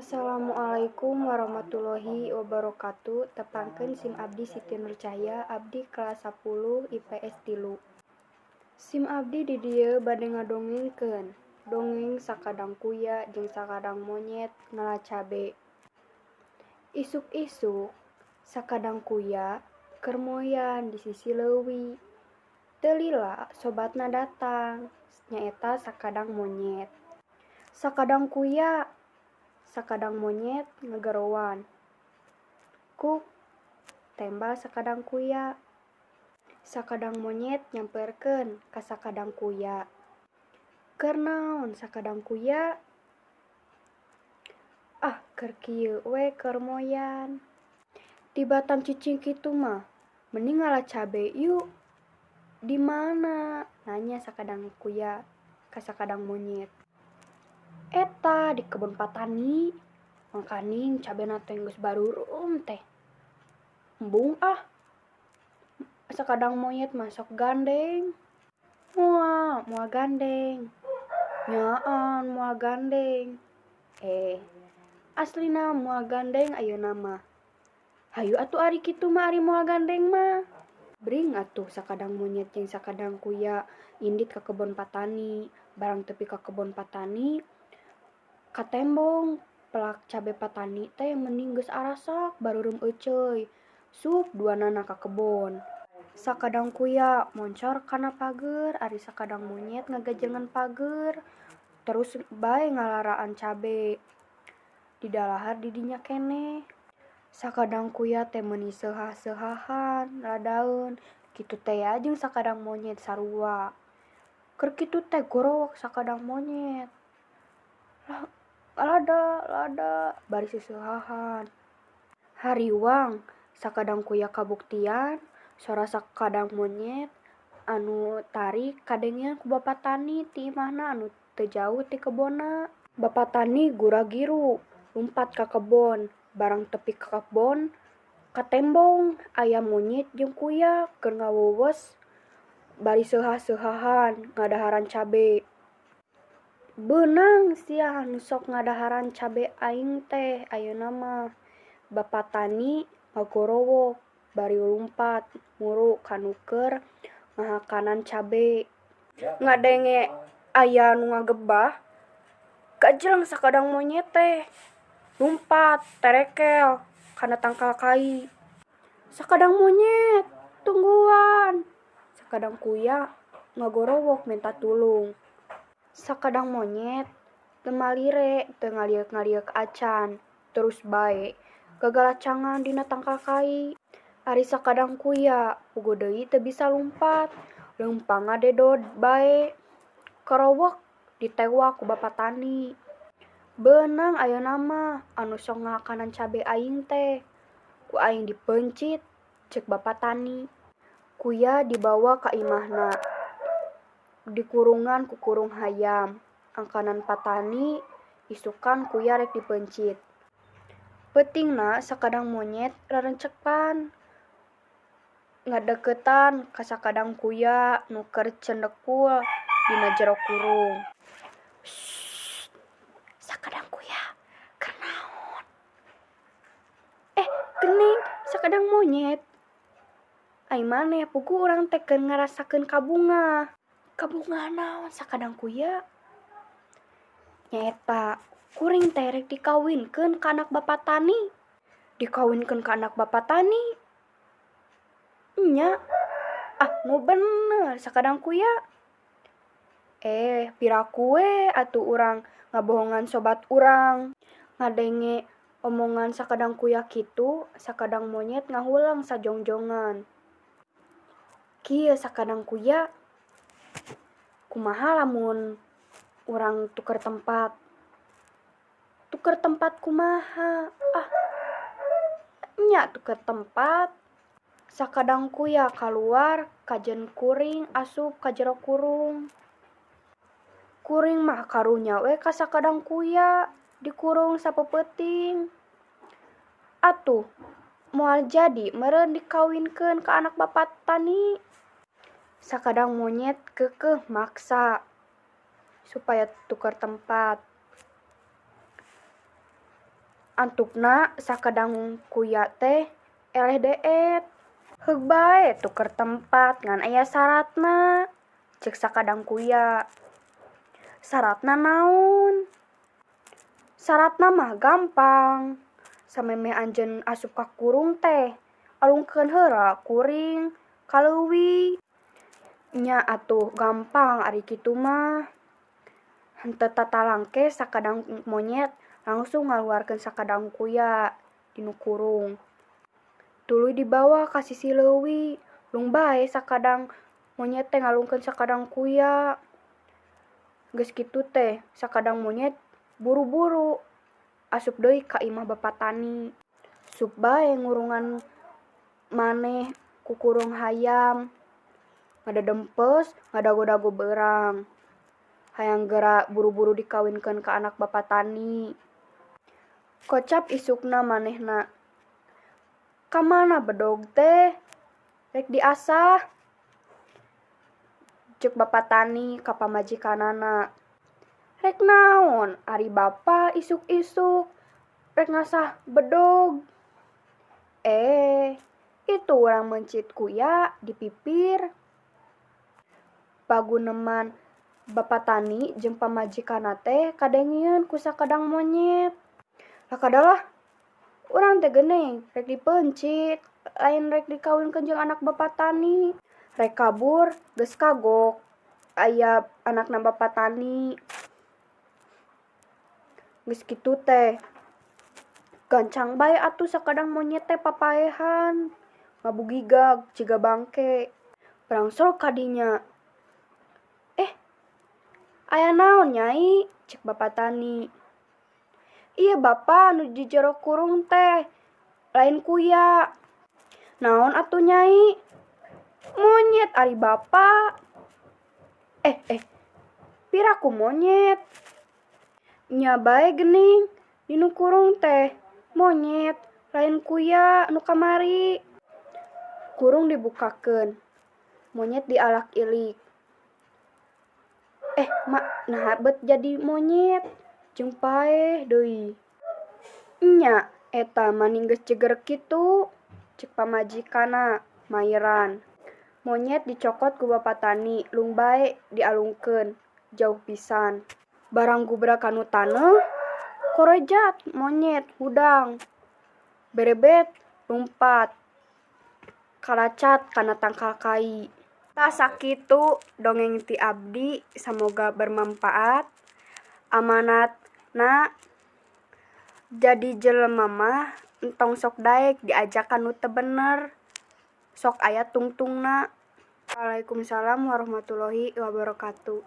Assalamualaikum warahmatullahi wabarakatuh. Tepangkeun sim abdi Siti Nurcahya, abdi kelas 10 IPS 3. Sim abdi di dieu bade ngadongengkeun dongeng Sakadang Kuya jeung Sakadang Monyet ngala cabe. Isuk-isuk Sakadang Kuya keur moyan di sisi leuwi. Teu lila sobatna datang, nyaeta Sakadang Monyet. "Sakadang Kuya," Sakadang Monyet ngagerowan. "Kuk," tembal Sakadang Kuya. Sakadang Monyet nyamperkeun ka Sakadang Kuya. "Keur naon, Sakadang Kuya?" "Ah, keur kieu we, keur moyan. Tibatan cicing kitu mah mending ngala cabe yuk." "Di mana?" nanya Sakadang Kuya ka Sakadang Monyet. "Eta di kebon patani, mangkaning cabena teh geus barureum teh." "Embung ah, Sakadang Monyet mah sok gandeng." "Moal, moal gandeng." "Nyaan moal gandeng." "Eh, aslina moal gandeng ayeuna mah." "Hayu atuh ari kitu mah, ari moal gandeng mah." Bring atuh Sakadang Monyet jeung Sakadang Kuya indit ka kebon patani. Barang tepi ka kebon patani, katembong pelak cabe patani teh meni geus arasak barureum euceuy. Sup duanana ka kebon. Sakadang Kuya moncor kana pager, ari Sakadang Monyet ngagajengan pager. Terus bae ngalaraan cabe. Didalahar di dinya keneh. Sakadang Kuya teh meuni seuhah-seuhahan ladaeun, kitu tea jeung Sakadang Monyet sarua. Keur kitu teh gorowok Sakadang Monyet. "Lada, lada," bari seseuhahan. Hariwang Sakadang Kuya kabuktian sora Sakadang Monyet anu tarik kadengean ku bapa tani ti imahna anu teu jauh ti kebonna. Bapa tani gura-giru lumpat ka kebon. Barang tepi ka kebon, katembong aya monyet jeung kuya keur ngaweuweus bari seuhah-seuhahan ngadaharan cabe. "Beunang sia nu sok ngadaharan cabe aing teh ayeuna mah," bapa tani ngagorowok bari lumpat muru ka nu keur ngahakanan cabe. Ngadenge aya nu ngagebah, gajleng Sakadang Monyet teh lumpat terekel kana tangkal kai. "Sakadang Monyet, tungguan!" Sakadang Kuya ngagorowok menta tulung. Sakadang Monyet teu malire, teu ngalieuk-ngalieuk acan, terus bae gagalacangan dina tangkal kai. Ari Sakadang Kuya puguh deui teu bisa lumpat, leumpang ngadedod bae. Karowok ditewak ku bapa tani. "Beunang ayeuna mah anu sok ngahakanan cabe aing teh, ku aing dipeuncit," ceuk bapa tani. Kuya dibawa ka imahna, dikurungan ku kurung hayam. Angkanan patani isukan Kuya rek dipeuncit. Peutingna Sakadang Monyet rarencepan ngadeuketan ka Sakadang Kuya nu keur cendekul dina jero kurung. "Sssst, Sakadang Kuya, keur naon?" "Eh, geuning Sakadang Monyet. Ai maneh puguh urang teh keur ngarasakeun kabungah." "Kabungah naon, Sakadang Kuya?" "Nyaeta kuring teh rek dikawinkeun ka anak bapa tani." "Dikawinkeun ka anak bapa tani?" "Nya." "Ah, nu bener, Sakadang Kuya." "Eh, piraku we atuh urang ngabohongan sobat urang." Ngadenge omongan Sakadang Kuya kitu, Sakadang Monyet ngahuleng sajongjongan. "Kieu, Sakadang Kuya, kumaha lamun urang tuker tempat?" "Tuker tempat kumaha?" "Ah, nya tuker tempat." Sakadang Kuya kaluar kajeun kuring asup ka jero kurung. Kuring mah karunya we ka Sakadang Kuya dikurung sapeupeting. Atuh moal jadi meureun dikawinkeun ka anak bapa tani. Sakadang Monyet keukeuh maksa supaya tuker tempat. Antupna sakadang kuya teh eleh deet. Heug bae tuker tempat ngan aya saratna, ceuk sakadang kuya. Saratna naon? Saratna mah gampang. Samemeh anjeun asup ka kurung teh, alungkeun heula kuring ka leuwi. Nya atuh gampang ari kitu mah. Henteu tatalangke sakadang monyet langsung ngaluarkeun sakadang kuya tinu kurung. Tuluy dibawa ka sisi leuwi, lung bae sakadang monyet teh ngalungkeun sakadang kuya. Geus kitu teh sakadang monyet buru-buru asup deui ka imah bapa tani. Sup bae ngurungan maneh ku kurung hayam. Ngadedempes ngadago-dago beurang. Hayang geura buru-buru dikawinkeun ka anak bapa tani. Kocap isukna manehna. Ka mana bedog teh? Rek diasah. Ceuk bapa tani ka pamajikanana. Rek naon ari bapa isuk-isuk rek ngasah bedog. Itu urang meuncit kuya di pipir. Paguneman bapa tani jeung pamajikanna teh kadengean ku sakadang monyet. Lakadalah urang teh geuning rek dipeuncit, lain rek dikawinkeun jeung anak bapa tani. Rek kabur geus kagok aya anakna bapa tani. Geus kitu teh gancang bae atuh sakadang monyet teh papaehan, ngabugigag ciga bangke. Brangsol ka dinya. Aya naon nyai? Ceuk bapa tani. Ieu bapa nu di jero kurung teh, lain kuya. Naon atuh nyai? Monyet ari bapa. Piraku monyet. Nya bae geuning dinu kurung teh monyet, lain kuya nu kamari. Kurung dibukakeun, monyet dialak-ilik. Mak, naha bet jadi monyet jeung paeh deui. Nya eta maning geus jeger kitu, ceuk pamajikanna mairan. Monyet dicokot ku bapa tani, lung bae dialungkeun jauh pisan. Barang gubrak kanu taneuh, korejat monyet hudang. Berebet lumpat kalacat kana tangkal kai. Tah sakitu dongeng ti abdi, samoga bermanfaat. Amanatna jadi jelema mah entong sok daek diajak ka nu teu bener. Sok aya tungtungna. Waalaikumsalam warahmatullahi wabarakatuh.